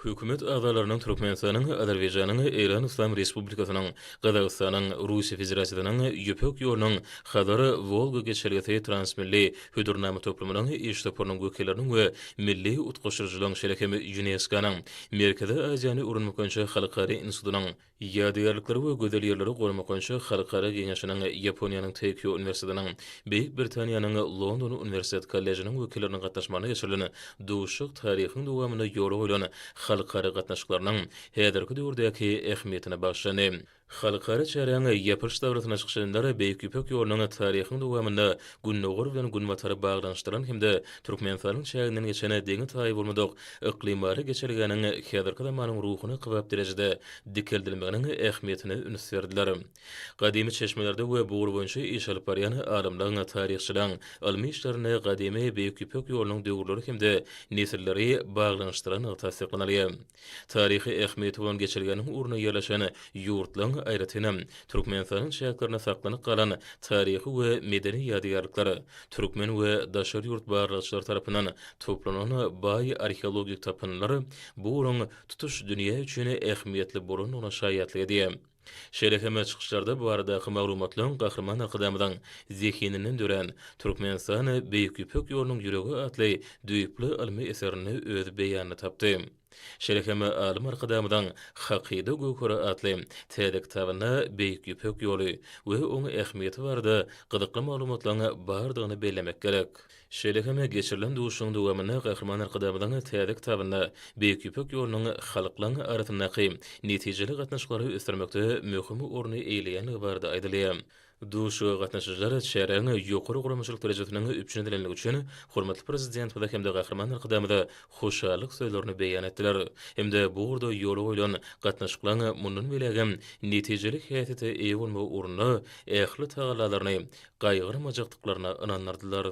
Hökümet agzalarynyň Türkmenistanyň, Azerbaýjanyň, Eýran Yslam Respublikasynyň, Gazagystanyň, Russiýa Federasiýasynyň Ýüpek ýolunyň Hazar-Wolga geçelgesi transmilli hödürnama toplumynyň iş toparynyň wekilleriniň we Milli utgaşdyryjylaryň, şeýle hem ÝUNESKO-nyň Merkezi Aziýany öwrenmek boýunça halkara institutynyň, Ýadygärlikleri we gözel ýerleri goramak boýunça halkara geňeşiniň, Ýaponiýanyň Teýkio uniwersitetiniň, Beýik Britaniýanyň London uniwersitet kollejiniň wekilleriniň gatnaşmagynda geçirilen duşuşyk taryhyň dowamynda ýola goýlan halkara gatnaşyklarynyň häzirki döwürdäki ähmiýetine bagyşlandy. Halkara çäräň ýapylyş dabarasynda çykyş edenler Beýik Ýüpek ýolunyň taryhyň dowamynda Gündogar bilen Günbatary baglanyşdyran hem-de Türkmenistanyň çäginden geçen deňi-taýy bolmadyk yklymara geçelgäniň häzirki zamanyň ruhuna kybap derejede dikeldilmeginiň ähmiýetine üns berdiler. Gadymy çeşmelerde we bu ugur boýunça iş alyp barýan alymlaryň, taryhçylaryň ylmy işlerinde gadymy Beýik Ýüpek ýolunyň döwürleri hem-de nesilleri baglanyşdyrandygy tassyklanylýar. Taryhy ähmiýeti bolan geçelgäniň ugrunda ýerleşen ýurtlaryň, aýratynam, Türkmenistanyň çäklerinde saklanyp galan taryhy we medeni ýadygärlikler, türkmen we daşary ýurt barlagçylary tarapyndan toplanan baý arheologik tapyndylar bu ugruň tutuş dünýä üçin ähmiýetli bolandygyna şaýatlyk edýär. Şeýle hem çykyşlarda bu baradaky maglumatlaryň Gahryman Arkadagymyzyň zehininden dörän Türkmenistan, Beýik Ýüpek ýolunyň ýüregi atly düýpli ylmy eserinde öz beýanyny tapdy. Şeýle hem alym Arkadagymyzyň Hakyda göwheri atly täze kitabynda Beýik Ýüpek ýoly we oň ähmiýeti barada gyzykly maglumatlaryň bardygyny bellemek gerek. Şeýle hem geçirilen duşuşygyň dowamynda Gahryman Arkadagymyzyň täze kitabynda Beýik Ýüpek ýolunyň halklaryň arasyndaky netijeli gatnaşyklary ösdürmekde möhüm orny eýeleýändigi barada aýdylýar. Duşuşyga gatnaşyjylar çäräň ýokary guramaçylyk derejesiniň üpjün edilendigi üçin hormatly Prezidentimize hem-de Gahryman Arkadagymyza hoşallyk sözlerini beýan etdiler hem-de bu ugurda ýola goýlan gatnaşyklaryň mundan beýlägem netijeli häsiýete eýe bolmagy ugrunda ähli tagallalaryny gaýgyrmajakdyklaryna ynandyrdylar.